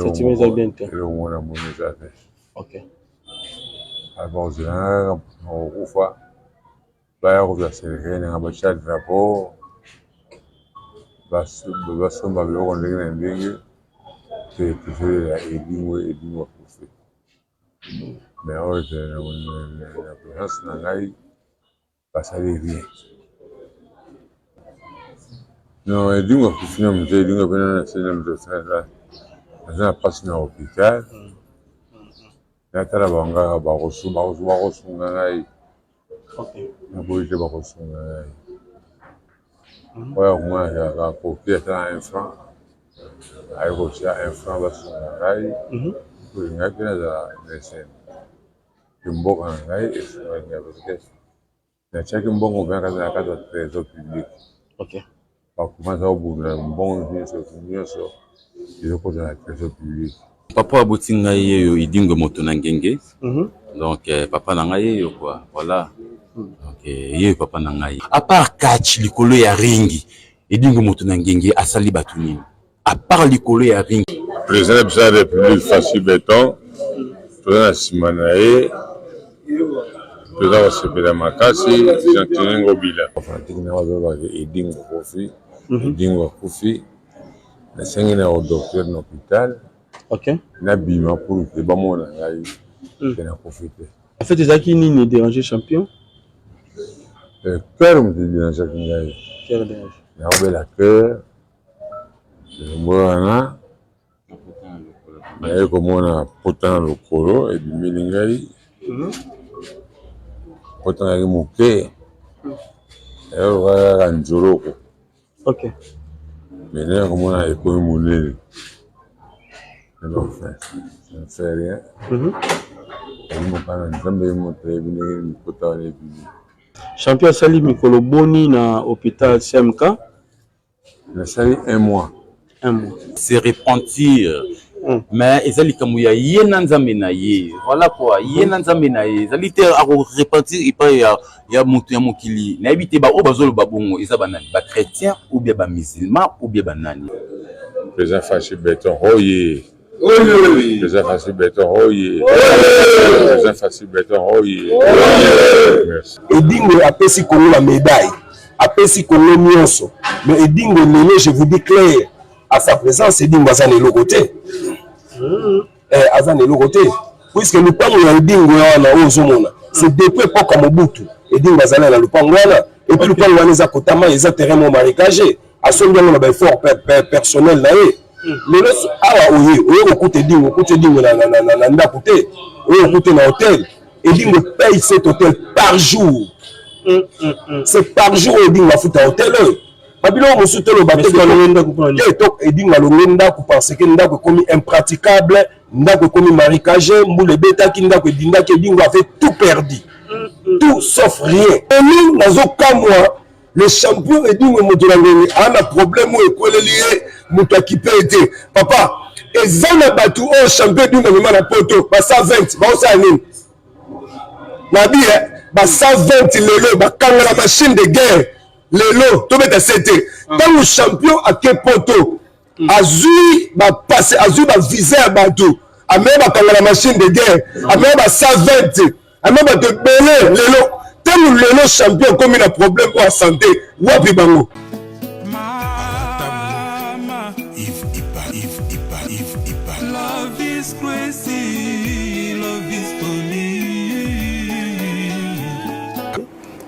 Sentiment eza bien te. Eloko moko namoni eza te. Ok. Bakozela nga kaka nakokufa baya kozwa cercueil na nga batia drapeau basomba biloko ndenge na ndenge te tozolela edingwe edingwe akufi mais oyo na présence na ngai basali rien non edingwe akufi na moto edingwe mpe nana asali na moto aza na mpasi na hôpital natala bango kaka bakosunga ngai naboyi te bakosunga ngai oyo akomonaka akoki ata na un franc aye kotia un franc basunga ngai olingai mpe nazala na esengo ke mboka na ngai esungaki ngai parce que natiaki mbongo mpe na kati ya trésor public bakomasa kobunda mbongo nyonso nyonso ezokota na trésor public. Papa aboti ngai yeyo Idingwe moto na ngenge donc papa na ngai yeyo quoi voilà donc yeyo papa na ngai à part catch likolo ya ringi Edingwe moto na ngenge asali bato nini à part likolo ya ring. President na biso ya republique Fatshi Beton toza na nsima na ye toza kosepela makasi Gentiny Ngobila fanatique na bazoloba ke Edingwe akufi Edingwe akufi nasengi na docteur na hôpital nabima pour que bamona ngai ke nakufi te. En fait ezalaki nini déranger champion? Cœur moto edérangeaki ngai. Cœur dérange. Nakobela cœur elongo wana naye komona pota na lokolo ebimeli ngai pota nayaki moke eyoka kaka nzoloko mais naye komona ekomi monene enfin ça ne fait rien mokana nzambe ye moto ayebi ndenge nini pota wana ebimi. Champion asali mikolo boni na hôpital CMK? Nasali un mois. Un mois. Se repentir. Mais eza likambo ya ye na nzambe na ye. Voilà quoi. Ye na nzambe na ye. Ezali te ako repentir epai ya ya moto ya mokili. Nayebi te ba oyo bazoloba bongo eza ba nani? Ba chrétiens ou bien ba musulmans ou bien ba nani? Président Fatshi Beton oye. Président Fatshi Beton oye. Président Fatshi Beton oye. Merci. Edingwe apesi Congo ba médaille, apesi Congo nyonso. Mais Edingwe lelo, je vous dis clair, à sa présence, Edingwe aza na eloko te. Eh, aza na eloko te. Puisque lupango ya Edingwe wana oyo ozomona, c'est depuis époque ya Mobutu. Edingwe azali na lupango wana. Et puis lupango wana eza kotama, eza terrain moko marécagé. Asombi yango na ba effort personnel na ye. Lelo awa oye, oye kokuta Edingwe, okuta Edingwe na ndako te. Oye kokuta na hôtel. Edingwe paye cet hôtel par jour. C'est par jour oyo Edingwe afuta hôtel oyo. Babiloko mosusu toloba te Edingwe alongwe ndako parce que ndako ekomi impraticable, ndako ekomi marécagé, mbula ebetaki, ndako edindaki, Edingwe avait tout perdu. Tout sauf rien. Emi nazokamwa le champion Edingwe moto na ngenge aza na problème oyo ekweleli ye moto akipe ye te. Papa, eza na bato oyo champion Edingwe amema na poto ba 120 baosala nini? Nabi ba 120 lelo bakanga na machine de guerre lelo tobeta sete ntango champion ake poto azwi ba passe azwi ba visa ya bato amema bakanga na machine de guerre amema ba 120 amema bato ebele lelo ntango lelo champion akomi na problème oyo ya santé wapi bango? Love is crazy, love is funny.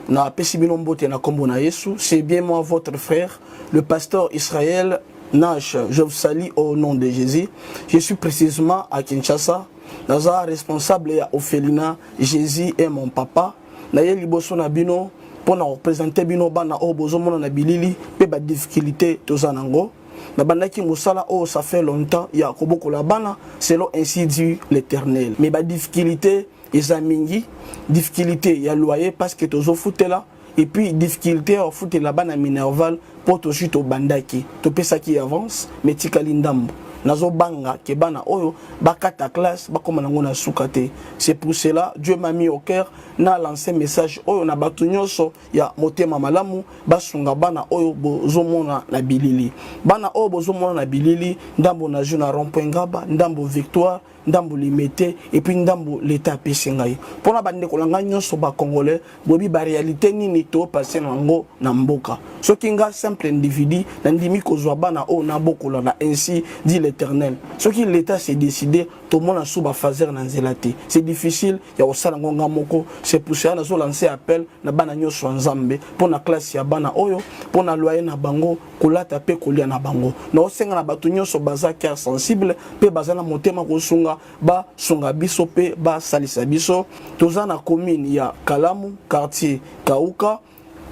Napesi bino mbote na kombo na Yesu. C'est bien moi votre frère, le pasteur Israël Nash. Je vous salue au nom de Jésus. Je suis précisément à Kinshasa. Naza responsable ya orphelinat Jésus est mon papa. Naye liboso na bino pour na représenter bino bana oyo bozomona na bilili pe ba difficulté toza nango. Nabandaki mosala oyo ça fait longtemps ya kobokola bana selon ainsi dit l'Éternel. Mais ba difficulté eza mingi, difficulté ya loyer parce que tozofutela et puis difficulté ya kofutela bana minerval po tozwi tobandaki topesaki avance mais tikali ndambo. Nazobanga ke bana oyo bakata classe bakoma nango na suka te. C'est pour cela Dieu m'a mis au cœur na lancer message oyo na bato nyonso ya motema malamu basunga bana oyo bozomona na bilili. Bana oyo bozomona na bilili, ndambo na jeu na rond-point Ngaba, ndambo Victoire, ndambo Limete et puis ndambo l'État apesi ngai. Mpona bandeko na ngai nyonso ba Congolais, boyebi ba réalité nini to passer na yango na mboka. Soki nga simple individu nandimi kozwa bana oyo nabokola na ainsi dit l'Éternel. Soki l'État s'est décidé, tomona sous ba phaser na nzela te. C'est difficile ya kosala yango nga moko. C'est pour cela nazo lancer appel na bana nyonso ya Nzambe mpona classe ya bana oyo, mpona loyer na bango, kolata pe kolia na bango. Naosenga na bato nyonso baza cœur sensible pe baza na motema kosunga, basunga biso pe basalisa biso. Toza na commune ya Kalamu, quartier Kauka,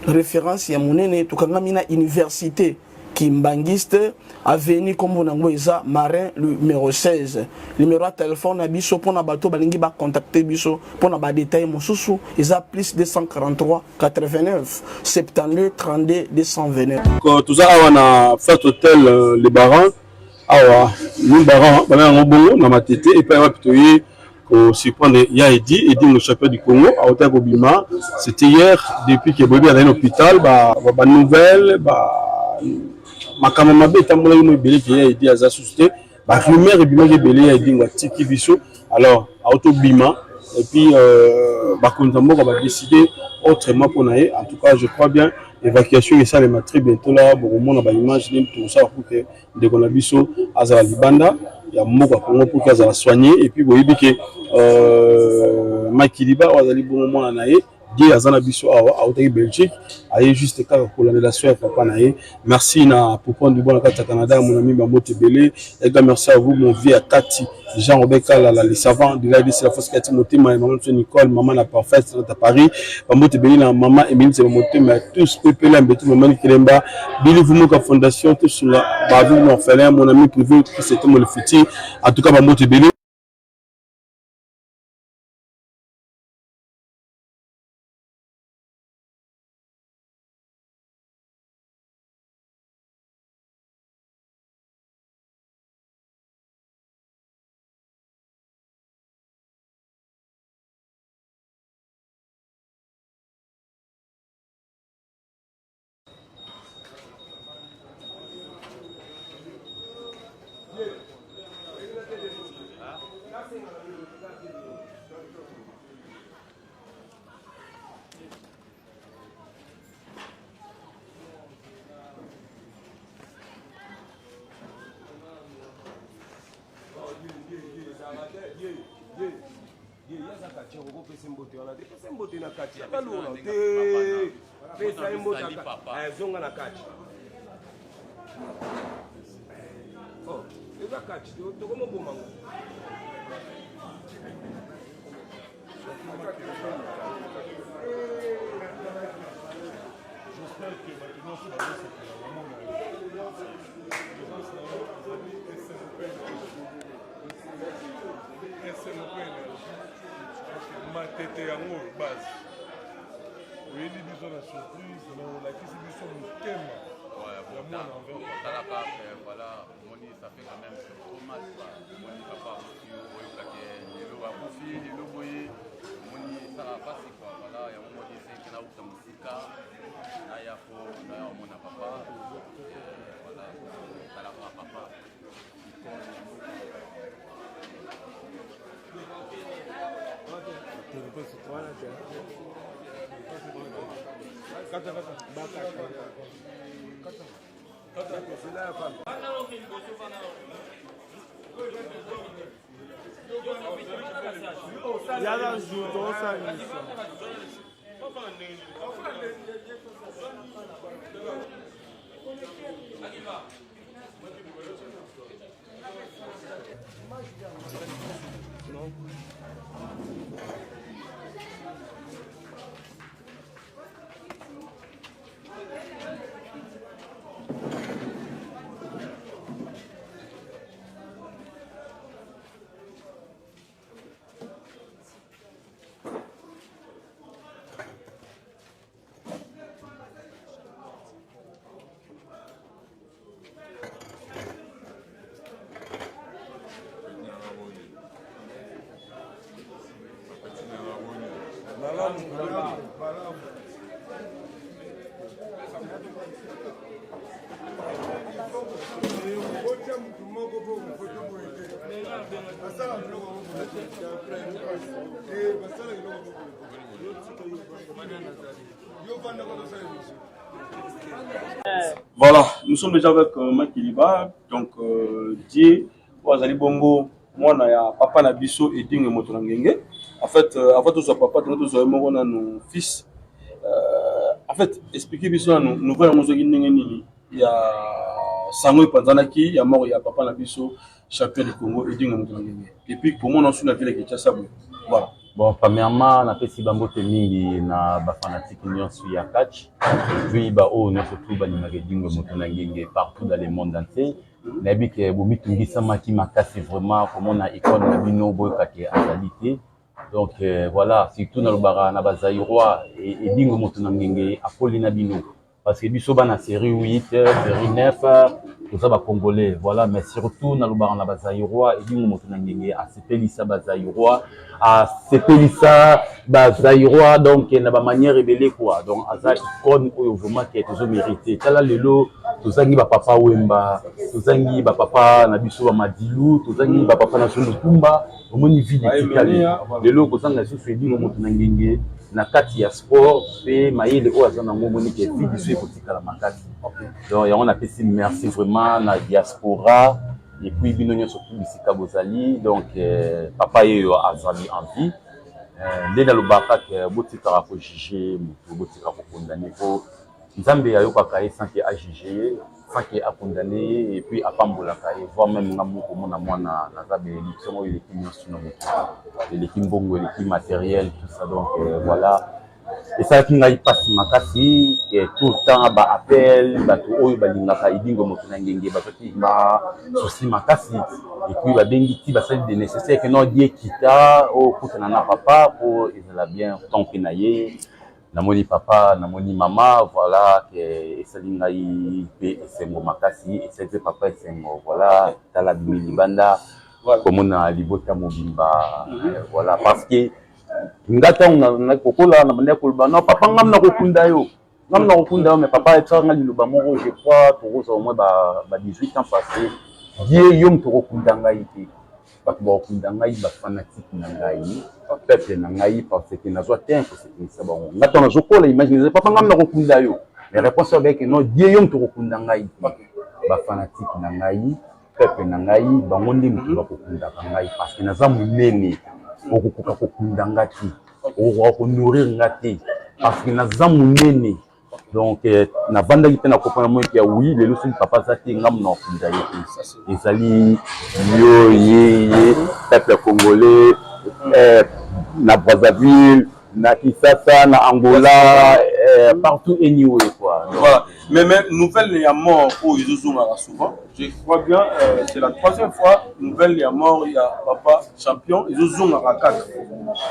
référence ya monene. Tokangami na université Kimbanguiste, avenue kombo nango eza Marin numéro 16. Numéro ya téléphone na biso mpona bato balingi ba contacter biso mpona ba détail mosusu eza plus 243 89 72 32 229. Donc, toza awa na Flat Hotel Le Baron, awa le Baron bana yango bongo na Matete epai wapi toye kosurprendre ya Eddy, Eddy le champion du Congo autaki kobima, c'était hier. Depuis que boyebi azali na hôpital, ba nouvelle ba makambo mabe etambolaki mo ebele ke ya Eddy aza susu te, ba rumeur ebimaki ebele ya Eddy ngo atiki biso. Alors autobima et puis bakonzi ya mboka ba décider autrement mpona ye. En tout cas, je crois bien évacuation esalema très bientôt là, bokomona ba image nini tokosala pour que ndeko na biso azala libanda ya mboka Congo pour que azala soigné. Et puis boyebi ke Makiliba oyo azali bongo mwana na ye die aza na biso awa, autaki Belgique, aye juste kaka kolandela so ya papa na ye. Merci na Popon Dubois na kati ya Canada, mon ami, Bambote ebele. Ega merci à vous, mon vieux Akati Jean Robert Kalala, le savant de la la force Kati Motema, maman Nicole, maman la parfaite à Paris, Bambote ebele na maman Emilie Tseba Motema, tous Pepele Mbetu, maman Kelemba, Billy Vumuka Fondation, tous là, Bavu orphelin, mon ami privé, c'était mon futur. En tout cas, Bambote ebele. Mbote na kati ata lona te, pesa ye mbote, zonga na kati. Oh, eza kati tokomoboma ngo. J'espère que bato nyonso bazosepela komona yo. Présence na yo ezali esengo mpe énergie. Esengo mpe énergie. Matete yango oyo base. Oyeli biso na surprise na olakisi biso motema ya mwana envers papa. Talaka, voilà, omoni, ça fait quand même trop mal quoi. Omoni papa akufi, oyokaki lelo akufi, lelo boye, omoni esalaka mpasi quoi. Voilà, yango moni eseki nauta mosika naya po naya omona papa. Voilà, talaka papa. Yala jour tozosala émission. Voilà, nous sommes déjà avec euh, Makiliba, donc euh, Dieu, oyo azali bongo mwana ya papa na biso Edingue moto na ngenge. En fait, euh, avant tozwa papa, tongo tozwa ye moko nanu fils. Euh, en fait, expliquer biso nanu nouvelle yango ozwaki ndenge nini ya sango epanzanaki ya mort ya papa na biso champion du Congo Edingue moto na ngenge. Et puis komona osu na ville ya Kinshasa boye. Voilà. Bon, premièrement, napesi bambote mingi na bafanatike nyonso ya catch puis baoyo nyonso tu balingaka Edingwe moto na ngenge partout dans le monde entier. Nayebi ke bomitungisamaki makasi vraiment komona icone na bino boyoka ke azali te. Donc euh, voilà, surtout nalobaka na bazairois Edingwe moto na ngenge akoli na bino. Parce que biso bana série 8, série 9, toza ba congolais, voilà, mais surtout nalobaka na ba zaïrois, Edingwe moto na ngenge asepelisa ba zaïrois, asepelisa ba zaïrois donc na ba manière ebele quoi. Donc aza icône oyo vraiment ke tozo mériter. Tala lelo tozangi ba papa Wemba, tozangi ba papa na biso ba Madilu, tozangi ba papa na biso Lutumba, omoni vide etikali. Lelo kozanga lisusu Edingwe moto na ngenge na kati ya sport pe mayele oyo aza nango omoni ke vie biso ekotikala makasi. Donc yango napesi merci vraiment na diaspora et puis bino nyonso tu bisika bozali. Donc euh, papa yeyo azali en vie euh, nde nalobaka ke botikaka kojuge moto, botikaka kokondane po Nzambe ayokaka ye sans que ajuge ye, sans que akondane ye, et puis apambolaka ye, voire même nga moko komona mwana naza benediction oyo eleki nyonso na mokili, eleki mbongo, eleki matériel, tout ça. Donc euh, voilà, esalaki ngai mpasi makasi eh, tout le temps ba appel bato oyo balingaka Edingwe moto na ngenge bazwaki ba souci makasi, et puis babengi ti basali de nécessaire ke non die kita okutana na papa po ezala bien temps mpe na ye. Namoni papa, namoni mama, voilà ke esali ngai mpe esengo makasi, esali mpe papa esengo, voilà tala bimi libanda komona libota mobimba, voilà parce que nga ntango na kokola na bandaki koloba non papa ngam nakokunda yo, ngam nakokunda yo, mais papa ayebisaka nga liloba moko, je crois tokozwa au moins ba, ba 18 ans passé, die yo moto okokunda ngai te. Bato bakokunda ngai ba fanatique na ngai, peuple na ngai, parce que nazwa temps kosepelisa bango. Nga ntango nazokola imagine ezali papa ngai nakokunda yo, mais réponse oyo abeyaki non die yo moto okokunda ngai te. Ba fanatique na ngai, peuple na ngai, bango nde moto bakokundaka ngai parce que naza monene, okokoka kokunda nga te, okokoka konourrir nga te parce que naza monene. Donc eh, navandaki mpe na comprendre moi ya oui lelo soki papa aza te ngambo na kokunda ye te, ezali yo ye ye peuple congolais eh, na Brazzaville, na Kinshasa, na Angola, eh, partout anyway quoi. Donc, voilà. Mais, mais nouvelle ya mort oyo ezozongaka souvent, je crois bien euh, c'est la troisième fois nouvelle ya mort ya papa champion ezozongaka kaka.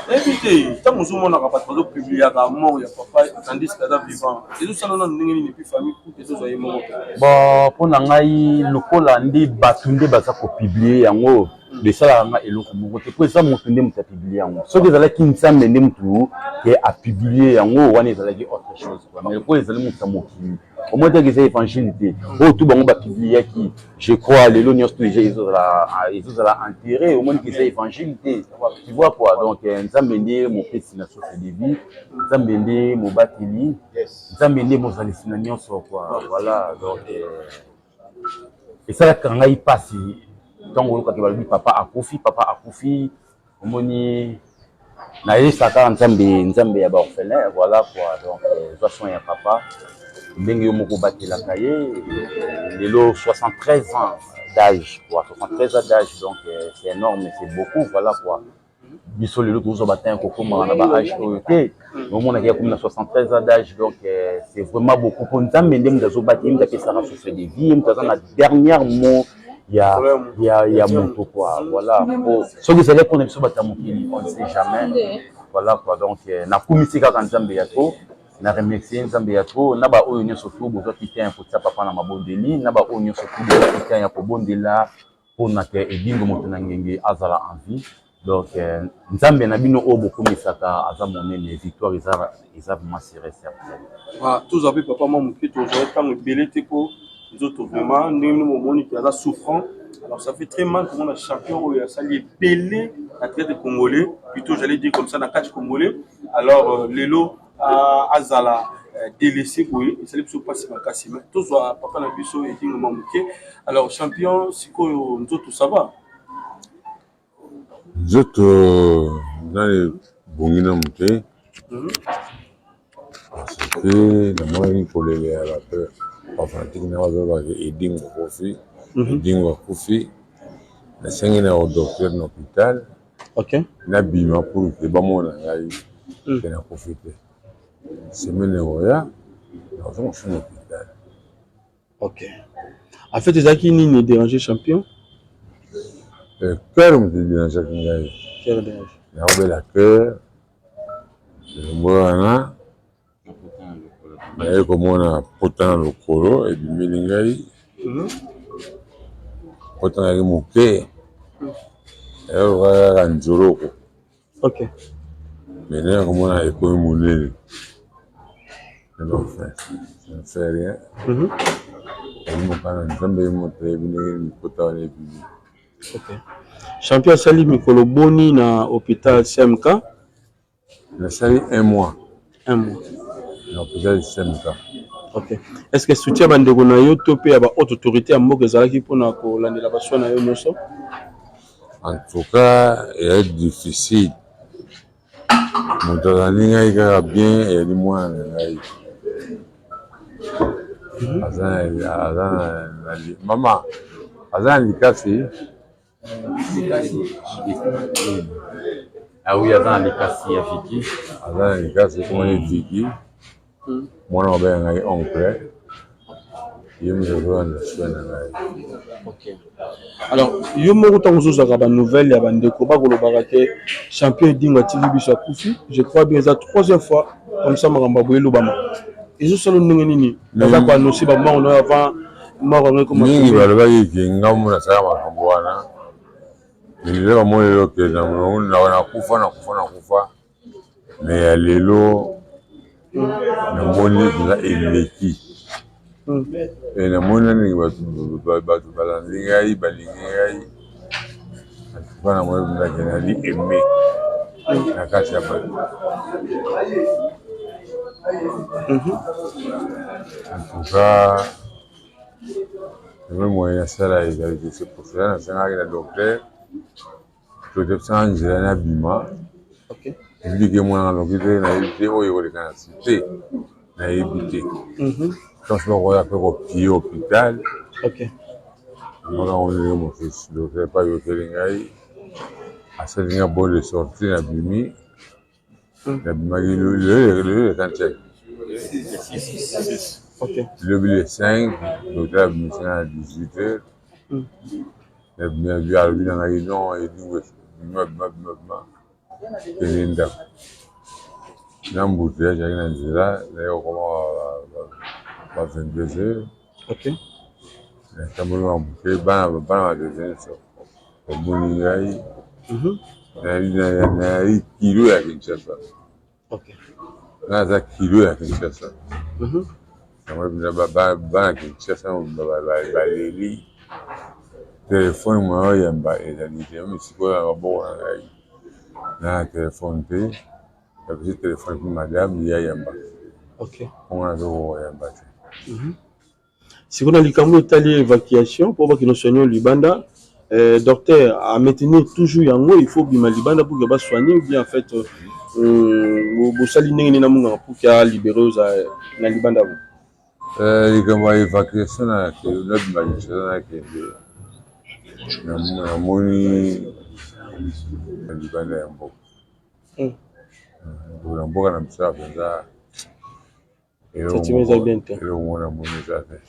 Nayebi te ntango ozomonaka bato bazopubliaka mort ya papa tandis que aza vivant, ezosala nanu ndenge nini epuis famille kutu ezozwa ye moko? Bon, mpo na ngai lokola nde bato nde baza kopublie yango, esalaka nga eloko moko te, mpo eza moto nde moto apublie yango. Soki ezalaki Nzambe nde moto ke apublie yango, wana ezalaki autre chose quoi. Mais lokola ezali moto ya mokili, omoni te eza évangile te oyo tu bango bapubliaki, je crois lelo nyonso tu deja ezozala ezozala enterré, omoni ke eza évangile te, tu vois quoi. Donc Nzambe nde mopesi na source de vie, Nzambe nde mobateli, Nzambe nde mozalisi na nyonso quoi. Voilà, donc esalaka ngai mpasi ntango oyokaki balobi papa akufi, papa akufi, omoni nayesaka Nzambe, Nzambe ya baorphelin, voilà quoi. Donc zwa soin ya papa ndenge yo moko obatelaka ye lelo 73 ans d'âge quoi, 73 ans d'âge, donc c'est énorme, c'est beaucoup, voilà quoi. Biso lelo tozwa batin kokomaka na ba âge oyo te, omonaki akomi na 73 ans d'âge, donc c'est vraiment beaucoup. Mpo Nzambe nde moto azobata ye, moto apesaka souffle de vie, moto aza na dernière mot ya, ya, ya moto quoi, voilà. Po soki ezali mpona biso bato ya mokili, on ne sait jamais, voilà quoi. Donc nakumisi kaka Nzambe ya trop, na remercier Nzambe ya trop na baoyo nyonso tu bozwaki te ya kotia papa na mabondeli, na baoyo nyonso tu bozwaki te ya kobondela mpona ke Edingwe moto na ngenge azala en vie. Donc Nzambe na bino oyo bokumisaka aza monene, victoire eza eza vraiment sur et certaine. Ah, tozwa mpe papa mwa moke, tozwa ntango ebele te mpo nzoto vraiment ndenge bino bomoni ke aza souffrant. Alors ça fait très mal komona champion oyo asali ebele na traite congolais, plutôt j'allais dire comme ça na catch congolais. Alors lelo azala délaissé boye, esali biso mpasi makasi. Mais tozwa papa na biso Edingwe mwa moke. Alors champion, sikoyo nzoto ça va? Nzoto nani ebongi nanu te, parce que namonaki kolela ya ba fanatique na bazoloba ke Edingwe akufi, Edingwe akufi. Nasengi na docteur na hôpital nabima pour que bamona ngai ke nakufi te. Semaine ekoya nakozonga so na hôpital. Ok. En fait, ezalaki nini déranger champion? Cœur moto edérangeaki ngai. Cœur dérange. Nakobela cœur elongo wana, naye komona pota na lokolo ebimeli ngai, pota nayaki moke, eyoka kaka nzoloko. Mais naye komona ekomi monene. Enfin, ça ne fait rien. Mokana Nzambe ye moto ayebi ndenge nini pota wana ebimi. Ok. Champion asali mikolo boni na hôpital CMK? Nasali un mois. Un mois. Na hôpital CMK. Ok. Est-ce que soutien bandeko na yo to mpe ya ba haute autorité ya mboka ezalaki mpona kolandela ba soins na yo nyonso? En tout cas, ezali difficile. Moto azali ngai kaka bien ezali mwana na ngai. Aza na mama aza na likasi. Ah oui, aza na likasi ya Viki. Aza na likasi komoni Viki. Mwana babenga ngai oncle. Ye moto azolanda soin na ngai. Ok. Alors, yo moko ntango ozozwaka ba nouvelle ya bandeko bakolobaka ke champion Edingwe atiki biso akufi, je crois bien eza troisième fois comme ça makambo ya boye elobama. Ezosala ndenge nini? Baza ko annoncer ba mort na yo avant mort yango ekoma. Mingi balobaki ke ngambo nasala makambo wana, mais lelo bamoni lelo ke nakufa nakufa nakufa, mais ya lelo namoni mpenza eleki. E namoni na ndenge bato balandi ngai, balingi ngai, antuka namoni mpenza ke nali aime na kati ya bato. En tout cas, namoni moyen nasala ezali te. C'est pour cela nasengaki na docteur totepesanga nzela nabima, ebiliki emonaka noki te, nayebi te oyo ekoleka na cité, nayebi te. Ntango bakoya mpe kopie hôpital, mona ndenge mosusu docteur mpe ayokeli ngai, asali nga bon de sortie, nabimi. Nabimaki lelo le quantième? Lobi le 5, docteur abimisi nga na 18 heures. Nabimi, alobi na ngai non, Edingwe bima bima bima bima, kende ndako. Na embouteillage ezalaki na nzela, naye kokoma ba 22 heures. Natamboli mwa moke, bana bana batete nyonso bamoni ngai, nayali kilo ya Kinshasa. Nga naza kilo ya Kinshasa. Yango mpenza bana Kinshasa baleli, telefone moyen oyamba ezali te. Meme sikoyo na maboko na ngai na telefone te, napesi telefone mpe madame ye ayamba, mpo nga nazokoka koyamba te. Sikoyo na likambo etali évacuation mpo bakende soigner libanda, docteur a maintenir toujours yango, il faut bima libanda pour que ba soigner, ou bien en fait bosali ndenge nini na monganga pour que a libérer oza na libanda bo? Likambo ya évacuation, nabima Kinshasa nakende, namoni na libanda ya mboka, na mboka na biso ya mpenza eloko moko namoni eza te.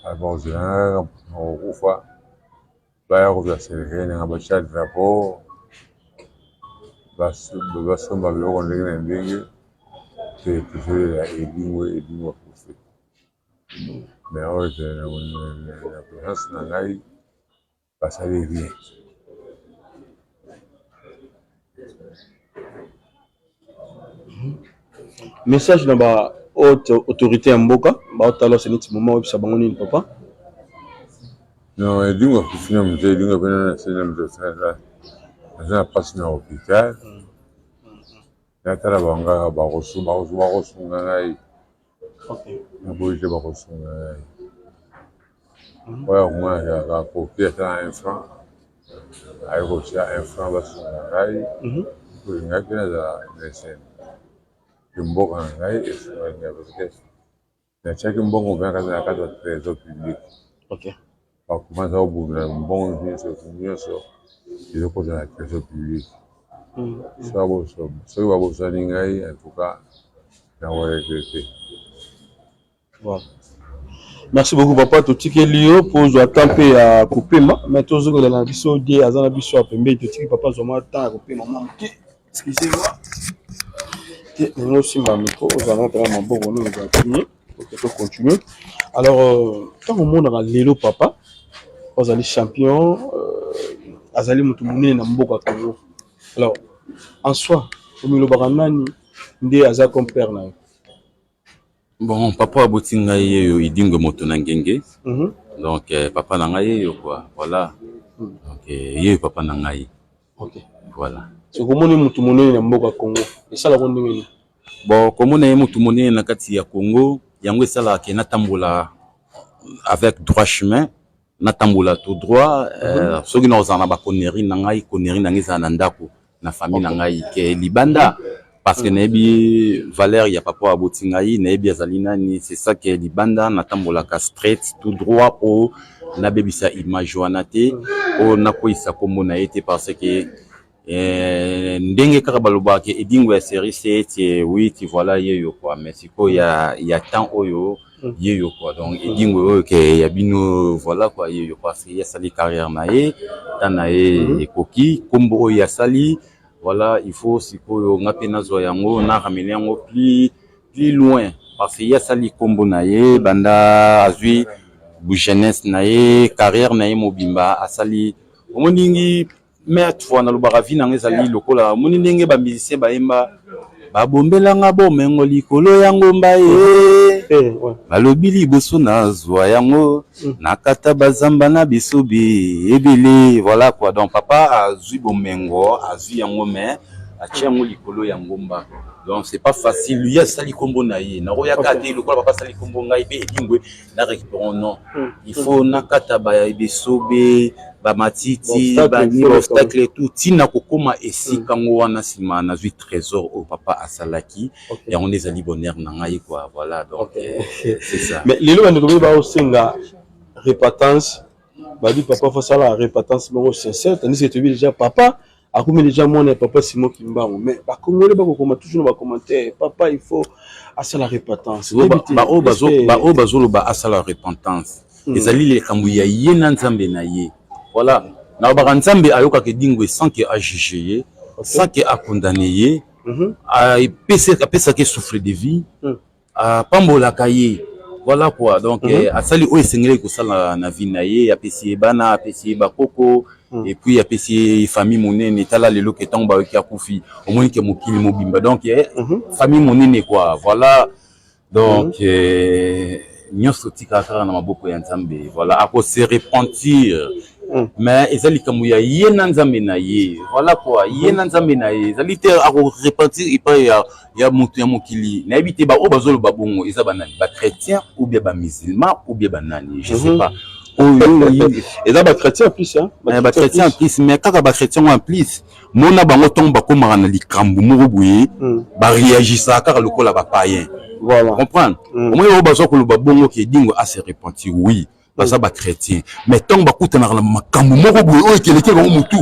Bakozela kaka nakokufa, baya kozwa cercueil nanga, batya drapeau, basomba biloko ndenge na ndenge te, tozolela Edingwe, Edingwe akufi. Mais oyo na présence na ngai basali rien. Message na ba haute autorité ya mboka baotala ose neti moment oyebisa bango nini papa? Non, elingo akufi na moto, elingo mpe na nase na moto aza na mpasi na hôpital. Natala bango kaka bakosunga ngai. Naboyi te bakosunga ngai. Oyo akomona kaka akoki ata na un franc, aye kotia un franc basunga ngai. Olinga mpe nazala na esengo ke mboka na ngai esungaki ngai parce que natiaki mbongo mpe na kati ya trésor public. Bakomasa kobunda mbongo nyonso nyonso ezokota na trésor public. Soki babosani ngai en tout cas nako regretter. Voilà. Merci beaucoup papa, totikeli yo mpo ozwa temps mpe ya kopema, mais tozongela na biso die aza na biso ya pembeni, totiki papa azwa mwa temps ya kopema mwa moke. Excusez-moi. Te ndenge osimba micro ozwa yango mpena maboko no ozwa kimie ok to continuer. Alors ntango omonaka lelo papa ozali champion azali moto monene na mboka Congo. Alors en soi omilobaka nani nde aza comme père na yo? Bon, papa aboti ngai yeyo Idingwe moto na ngenge. Donc papa na ngai yeyo quoi. Voilà. Donc yeyo papa na ngai. Voilà. Soki omoni moto monene na mboka Congo, esalaka ndenge nini? Bon, komona ye moto monene na kati ya Congo, yango esalaka ke natambola avec droit chemin, natambola tout droit. Soki nakozala na ba conneries na ngai, conneries na ngai ezala na ndako, na famille na ngai ke libanda. Parce que nayebi valeur ya papa aboti ngai, nayebi azali nani, c'est ça que libanda natambolaka straight tout droit po nabebisa image wana te, po nakweyisa kombo na ye te parce que ndenge kaka balobaka ke Edingwe ya série 7 8 voilà yeyo quoi, mais sikoyo ya temps oyo yeyo quoi, donc Edingwe oyo ke ya bino voilà quoi yeyo parce que ye asali carrière na ye, temps na ye ekoki, kombo oyo asali voilà, il faut sikoyo nga mpe nazwa yango na ramener yango plus loin parce que ye asali kombo na ye banda azwi jeunesse na ye, carrière na ye mobimba asali. Omoni maintes fois nalobaka vie nanga ezali lokola omoni ndenge ba musicien bayemba babombelanga bomengo likolo ya ngomba ye, balobi liboso nazwa yango nakata bazamba na bisobe ebele voilà quoi. Donc papa azwi bomengo, azwi yango mais atie yango likolo ya ngomba, donc c'est pas facile. Ye asali kombo na ye, nakoyaka te lokola papa asali kombo ngai mpe Edingwe na récupérons. Non, il faut nakata bisobe, bamatiti, bani, baobstacle et tout ntina kokóma esika ngo wana. Nsima nazwi trésor oyo papa asalaki, yango nde ezali bonheur na ngai quoi. Voilà, donc c'est ça. Mais lelo bandeko mpe baosenga repentance, babi papa fasala repentance moko sincère, tandis que toyebi déjà papa akomi déjà mwana ya papa Simon Kimbangu, mais bakongole bakokoma toujours na bacommentaire papa il faut asala repentance. Baoyo bazoloba asala repentance, ezali likambo ya ye na Nzambe na ye. Voilà, nalobaka Nzambe ayokaka Edingwe sans ke ajuge ye, sans ke acondamne ye, apesaka souffle de vie, apambolaka ye. Voilà quoi, donc asali oyo esengeli kosala na vie na ye, apesi ye bana, apesi ye bakoko et puis apesi ye famille monene. Tala lelo ke ntango bayoki akufi, omoni ke mokili mobimba, donc famille monene quoi. Voilà, donc nyonso tikaka kaka na maboko ya Nzambe. Voilà, akose repentir, mais eza likambo ya ye na Nzambe na ye. Voilà quoi, ye na Nzambe na ye, ezali te akorepentir epai ya moto ya mokili. Nayebi te baoyo bazoloba bongo eza banani, bachrétien ou bien bamusulman ou bien banani, je sais pas. Oyo eza bachrétien plus. Bachrétien en plus, mais kaka bachrétien en plus, mona bango ntongo bakomaka na likambo moko boye, baréagisaka kaka lokola bapayen. Comprendre, omoni oyo bazwa koloba bongo ke Edingwe ase repentir, oui, baza bachrétien, mais ntango bakutanaka na makambo moko boye oyo ekeleki bango motu,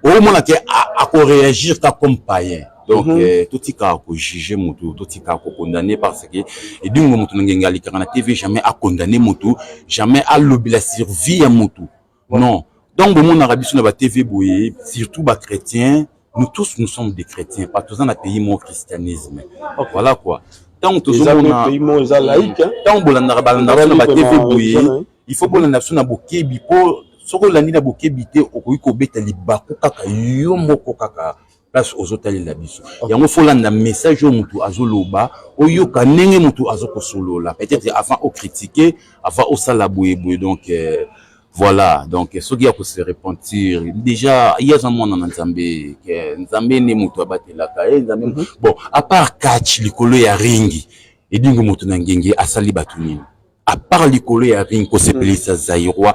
omona ke akoréagir ka comme païen. Donc totikaka kojuge motu, totikaka kokondamne, parce que Edingwe moto na ngenge alikaka na TV, jamais akondamne motu, jamais alobela survie ya motu, non. Donc bomonaka biso na batv boye, surtout bachrétien, nous tous nous sommes des chrétiens parce que toza na pays moko christianisme. Voilà quoi, ntango tozomona, ntango bolandaka, balandaka biso na batv boye, il faut bolanda biso na bokebi, mpo soki olandi na bokebi te, okoki kobeta libaku kaka yo moko kaka. Place ozotalela biso yango, faut olanda message oyo motu azoloba, oyoka ndenge motu azokosolola, peut-être avant ocritiquer, avant osala boyeboye. Donc voilà, donc soki ya kose repentir, déjà ye aza mwana na Nzambe, ke Nzambe nde moto abatelaka ye, Nzambe. Bon, à part catch likolo ya ring, Edingwe Moto na Ngenge asali bato nini à part likolo ya ring, kosepelisa Zaïrois?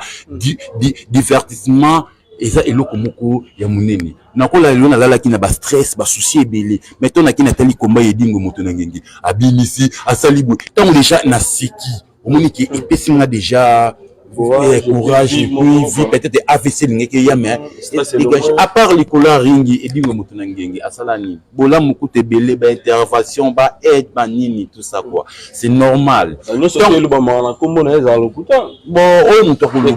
Divertissement eza eloko moko ya monene. Nakola lelo, nalalaki na bastress, basusi ebele, mais to naki natali komba ya Edingwe Moto na Ngenge, abimisi, asali boye, ntango déjà naseki, omoni ke epesi nga déjà courage et puis vie. Peut-être AVC elingaki eya, mais dégage. À part likolo ya ring, Edingwe Moto na Ngenge asala nini? Bolamu kuta ebele, baintervention, baaide, banini, tout ça quoi, c'est normal. Nyonso elobamaka na nkombo na ye ezala lokuta. Bon, oyo moto akoloba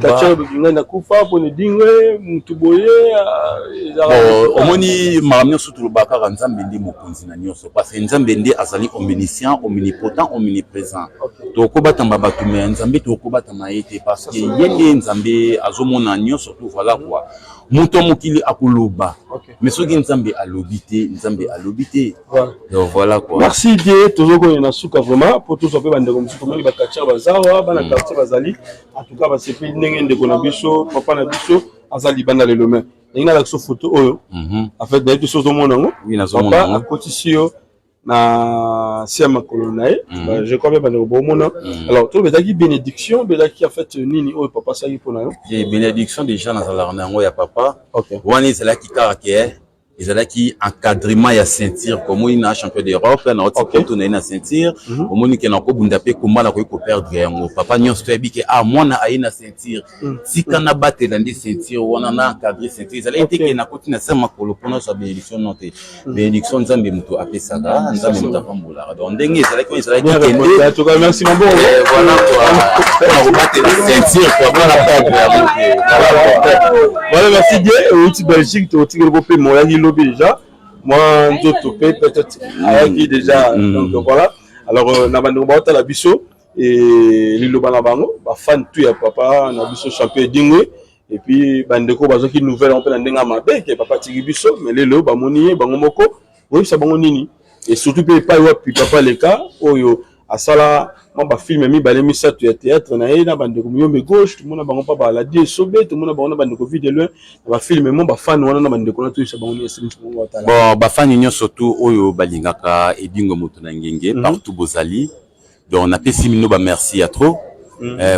ngai nakufa mpona Edingwe, motu boye. Omoni, makambo nyonso tolobaka kaka Nzambe nde mokonzi na nyonso, parce que Nzambe nde azali omniscient, omnipotent, omniprésent. Tokobatama bato, mais Nzambe tokobatama ye te, parce que ye nde Nzambe, azomona nyonso tout. Voilà quoi, moto ya mokili akoloba, mais soki Nzambe alobi te, Nzambe alobi te. Donc voilà quoi. Merci die, tozokoya na suka vraiment, po tozwa mpe bandeko mosusu. Tomoni baquartier bazawa, bana quartier bazali, en tout cas basepeli ndenge ndeko na biso, papa na biso aza libanda lelo. Mais ndenge nalakisa photo oyo, en fait nayebi so ozomona yango. Papa akotisi yo na se ya makolo na ye, je crois mpe bandeko bomona. Alors to ezalaki bénédiction, ezalaki en fait nini oyo papa asalaki mpona yo? Bénédiction déjà nazalaka na yango ya papa wana. Ezalaki kaka ke ezalaki encadrement ya ceinture. Komoni na champion d'Europe, na oti poto na ye na ceinture, omoni ke nakobunda mpe komba, nakoki koperdre yango. Papa nyonso toyebi ke ah, mwana aye na ceinture, tika nabatela nde ceinture wana, na encadre ceinture. Ezalaki te ke nakoti na se makolo mpona ozwa bénédiction, non te. Bénédiction, Nzambe moto apesaka, Nzambe moto apambolaka. Donc ndenge ezalaki oyo, ezalaki kende. Merci mabongo. Voilà quoi, mpona kobatela ceinture quoi, mpona perdre yango te. Voilà, merci die. Outi Belgique, totikeli ko mpe moyaki lobi déjà, mwa nzoto mpe peut-être ayaki déjà. Donc voilà, alors na bandeko baotala biso, liloba na bango, bafan tout ya papa na biso champion Edingwe, et puis bandeko bazwaki nouvelle mpe na ndenge ya mabe ke papa atiki biso, mais lelo bamoni ye bango moko, oyebisa bango nini? Et surtout mpe epai wapi papa leka oyo asala mwa bafilm mibale misato ya théâtre na ye na bandeko Miyombe Gauche, tomona bango mpa baladi esobe, tomona bango na bandeko Vie de Loin na bafilm mo. Bafani wana na bandeko na, toyebisa bango nini esili bango batala? Bon, bafani nyonso tu oyo balingaka Edingwe Moto na Ngenge partout bozali, donc napesi bino bamerci ya trop.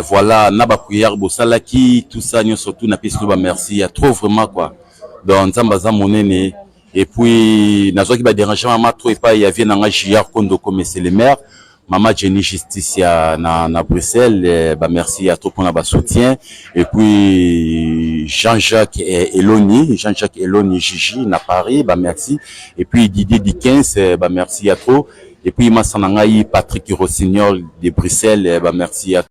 Voilà, na baprière bosalaki, tout ça nyonso tu, napesi bino bamerci ya trop vraiment quoi. Donc Nzambe aza monene. Et puis nazwaki badérangement ma trop epai ya vie na nga Jr Kondoko, monsieur le maire, mama Jenny Justice ya na Bruxelles, bamerci ya trop mpona basoutien. Et puis Jean-Jacques Eloni, Jean-Jacques Eloni Gigi na Paris, bamerci. Et puis Didier Dickens, bamerci ya trop. Et puis masa na ngai Patrick Rossignol de Bruxelles, bamerci ya